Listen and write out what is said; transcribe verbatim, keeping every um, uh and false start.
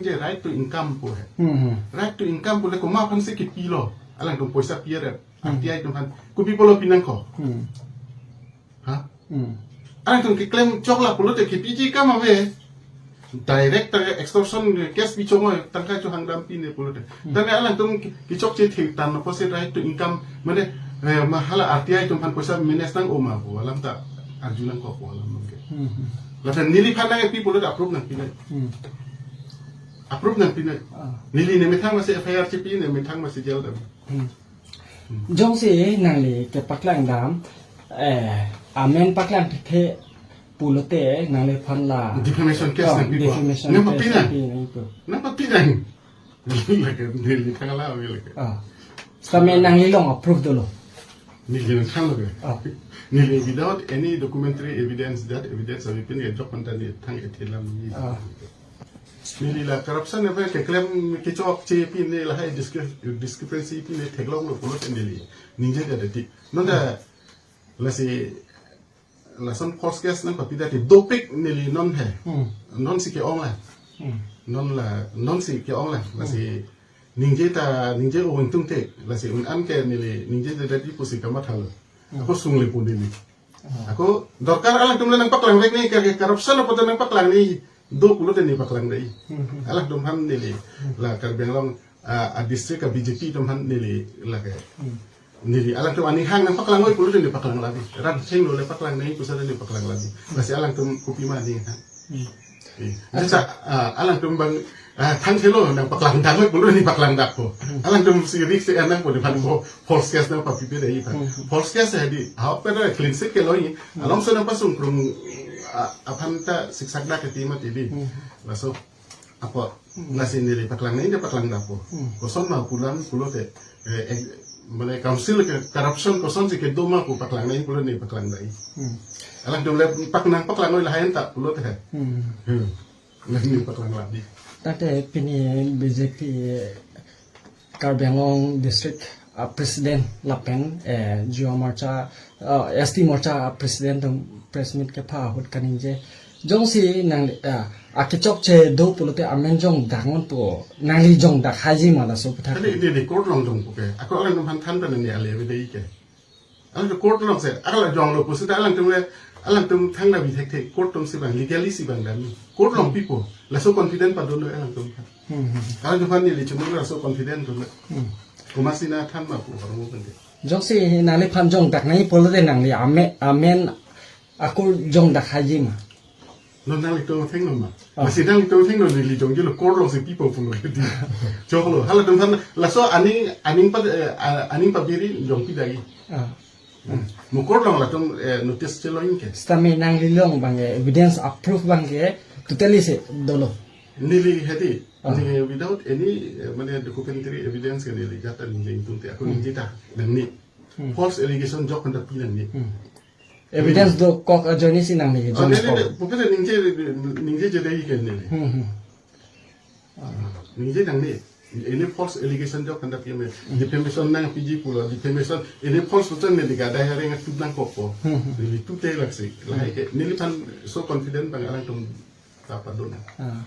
Je right to income pu he. Hmm, hmm. Right to income pu le komat aphan si kipilo? Alangtum poisa pi-et. Hmm. R T I atum aphan. Kopi pulo pinangkok? Hmm. Ha? Hmm. Alangtum keklem choklo pulote kipiji akam ave. Direct ta extortion case bichongoi, tangka chohang dam pine pulote. Hmm. Tangka alangtum ki-, kechokche thektan apotsi right to income, mane, eh, ma hala R T I atum aphan poisa manage nang-o ma pu alam ta arjunangkok pu alam abang ke. Hmm, hmm. Lapen neliphan nangpi pulote approve nangpinoi. Hmm. Approve nangpinoi. Ah. Neli ne methang masi F I R chepi, ne methang masi jail dam. Hmm. Jongsi nangli kepaklang dam, eh, amen paklang thekthe pulote nangliphan la defamation case, oh, nangpipo. Defamation case nangpapi nang. Nangpi nangpo. Nangpapi nang. Lake, neli thang la, neli lake. Ah. Sitame nangli along approve dolo? Neli nangthan lo ke. Ah. Neli without any documentary evidence, that evidence avepin ke jok panta neli thang-et-he alam neli. Ah. Neli la corruption ave keklem kechokche pine lahai discre-, discrepancy pine theklonglo pulote neli ningjeje det ti. Non ta lasi lason false case nangpapi det ti dopik neli non he. Hmm. Non si ke-ong la. Hmm. Non la, non si ke-ong la. Lasi ningje ta, ningje-o ingtungte. Lasi un an ke neli ningjeje det ti pusi kamathalo. Hmm. Ako sungle pu neli. Ah. Ako dorkar alangtum le nangpaklang vek nangji ke, ke corruption apot nangpaklang nangji do pulote neli paklang dai. Hmm, hmm. Alangtum aphan neli la Karbi Anglong, ah, a district a B J P atum aphan neli lake. Hmm. Neli alangtum aning hang nangpaklangoi pulote neli paklang labi. Ran chenglo le paklang nangji pusi neli paklang labi. Lasi alangtum kopima aning hang. Hmm. Eh, asa, ah, alangtum abang, ah, thangthelo nangpaklang dakoi pulote neli paklang dakpo. Hmm. Alangtum si risk si anang pu neli aphan ko false case nangpapipe dai aphan. Hmm. False case he di, ha pen clean sheet ke lo nangji. Hmm. Along so nangpasung krung, ah, aphan ta siksak dak ke ti mati di. Hmm. Laso apot, hmm, lasi neli paklang nangji, paklang dakpo. Hmm. Koson ma pu alam pulote, eh, eh, mane council ke corruption kosonsi kedo ma pu paklang nangji pulote neli paklang dai. Hmm. Alangtum le pak nangpaklangoi lahai an ta pulote he. Hmm. Hmm. Neli paklang labi. Tangte pini B J P Karbi Anglong District a President lapen, eh, Yuva Morcha, eh, S T Morcha a President atum press meet kepha ahut kaningje. Jongsi nang, eh, akechokche do pulote amen jongdak non pu, nangli jongdak haiji ma laso aputhak? Tadi di, di court along jongpo ke. Ako alangtum aphan than pen neli ale ave dei ke. Alangtum court along si, akala jonglo pusita alangtum le, alangtum thang dam thekthe, court atum si abang, legally si abang dam. Court along pipo, laso confident padun alangtum. Hmm, hmm. Alangtum aphan neli chunong laso confident dun. Hmm. Komatsi nangthan ma pu hormu kan de. Jongsi nangliphan jongdak nangji pulote nangli ame-, amen ako jongdak haiji ma? Non nanglitum thengno ma? Ah. Lasi nanglitum thengno, neli jongjelo court along si pipo pulo di. Choklo. Halatum aphan laso aning, aning pa, eh, a-, aning pabiri jongpi dai. Ah. Hmm. Mo court along latum, eh, notice chelo ingke. Sitame nangli along abang ke evidence approve abang ke totally si dolo? Neli hedi, ah, neli without any, eh, mane documentary evidence ke neli jata ningje ingtungte, ako, hmm, ningje ta nangne. Hmm. False allegation jok penta pi nangne. Hmm. Evidence dokok ajoine si nangli, oh, jongkok. Neli, neli, pupete ningje, ningjeje dei ke neli. Hmm, hmm. Ningje nangne. Ini false allegation jok penta pi me. Hmm. Defamation nangpiji pulo, defamation. Ini false putan neli ke adai hari ngat tut nangkokpo. Hmm, hmm. Neli tute laksi. Lahai ke, neliphan so confident abang alangtum ta padun. Ah.